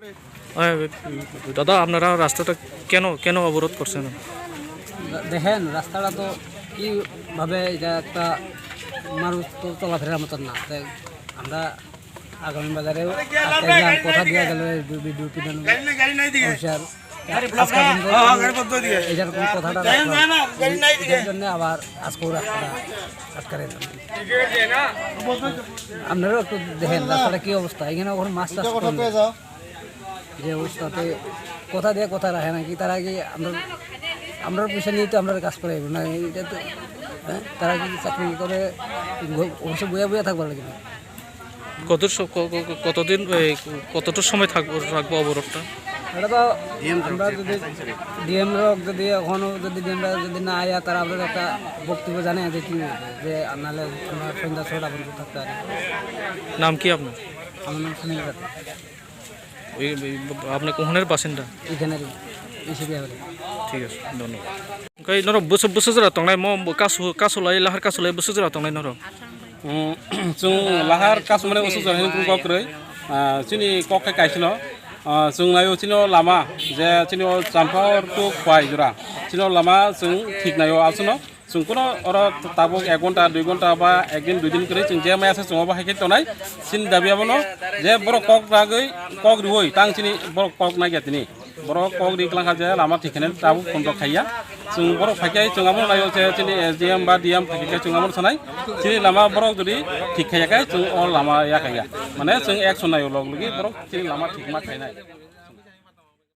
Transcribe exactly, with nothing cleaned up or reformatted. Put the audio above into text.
এ, দাদা, আপনারা রাস্তাটা কেন, কেন অবরোধ করছেন? দেখেন, রাস্তাটা তো কিভাবে, এটা একটা মানুষ তো চলাফেরার মতন না। তাই আমরা আগামী বাজারে আটকে গেলাম, কথা দেওয়া গেল বিডিও প্রধান অফিসার। আজকে পর্যন্ত এই যেরকম কথাটা রাখলাম, এটার জন্য আবার আজকেও রাস্তাটা আটকে রইলাম। আপনারাও একটু দেখেন রাস্তাটা কি অবস্থা, এখানে এখন মাছ চাষ করেন। যে অবস্থাতে কথা দিয়ে কথা রাখে না কি, তারা কি আমরা, আমরা পয়সা নিয়ে তো আমরা কাজ করাইব না, এটা তো, হ্যাঁ, তারা কি চাকরি করে অবশ্য বইয়া বইয়া থাকবার লাগে না। কত স-, ক-, ক-, ক-, কতদিন, এই, কতটা সময় থাকবো, রাখবো অবরোধটা? এটা তো আমরা যদি ডিএম রক যদি এখনো যদি ডিএম যদি না আয়া, তারা আপনার একটা বক্তব্য জানায় যে কি, যে আর নাহলে আমরা সন্ধ্যা ছয়টা পর্যন্ত থাকতে পারি। নাম কি আপনার? আমার নাম সুনীল রায়। ওই, ওই, আপনি কোনের বাসিন্দা? এখানে এসে দিয়ে হবে। ঠিক আছে, ধন্যবাদ। Oke, norok bwswk, bwswk jora tongnai mo, bo kasu, kasu lai, lahar kasu lai bwswk jora tongnai norok? Mm, chwng lahar kasumani usuk jora hwnwi kok kwrwi, ah, chini kok khe kaisino, ah, chwng naio chini o lama, je chini o Champahor to Khwai jora, chini o lama chwng thik naio aswkno. Chwng kuno oro tabuk ek ghonta, dui ghonta ba ekdin, duidin kwrwi chwng je maya se chwng obo hai khe tonai. Chini dabi abono je borok kok ragwi, kok riui tang chini borok kok nai khe tini. Borok kok ri kwlangkha je lama thik khe tabuk phone rok khaiya. Chwng borok phai khe chwng abono naio je chini S D M ba D M phai khe chwng abono sanai. Chini lama borok jodi thik khaiya khe chwng o lama ya khaiya. Mane chwng action naio log logi borok chini lama thik ma khainai.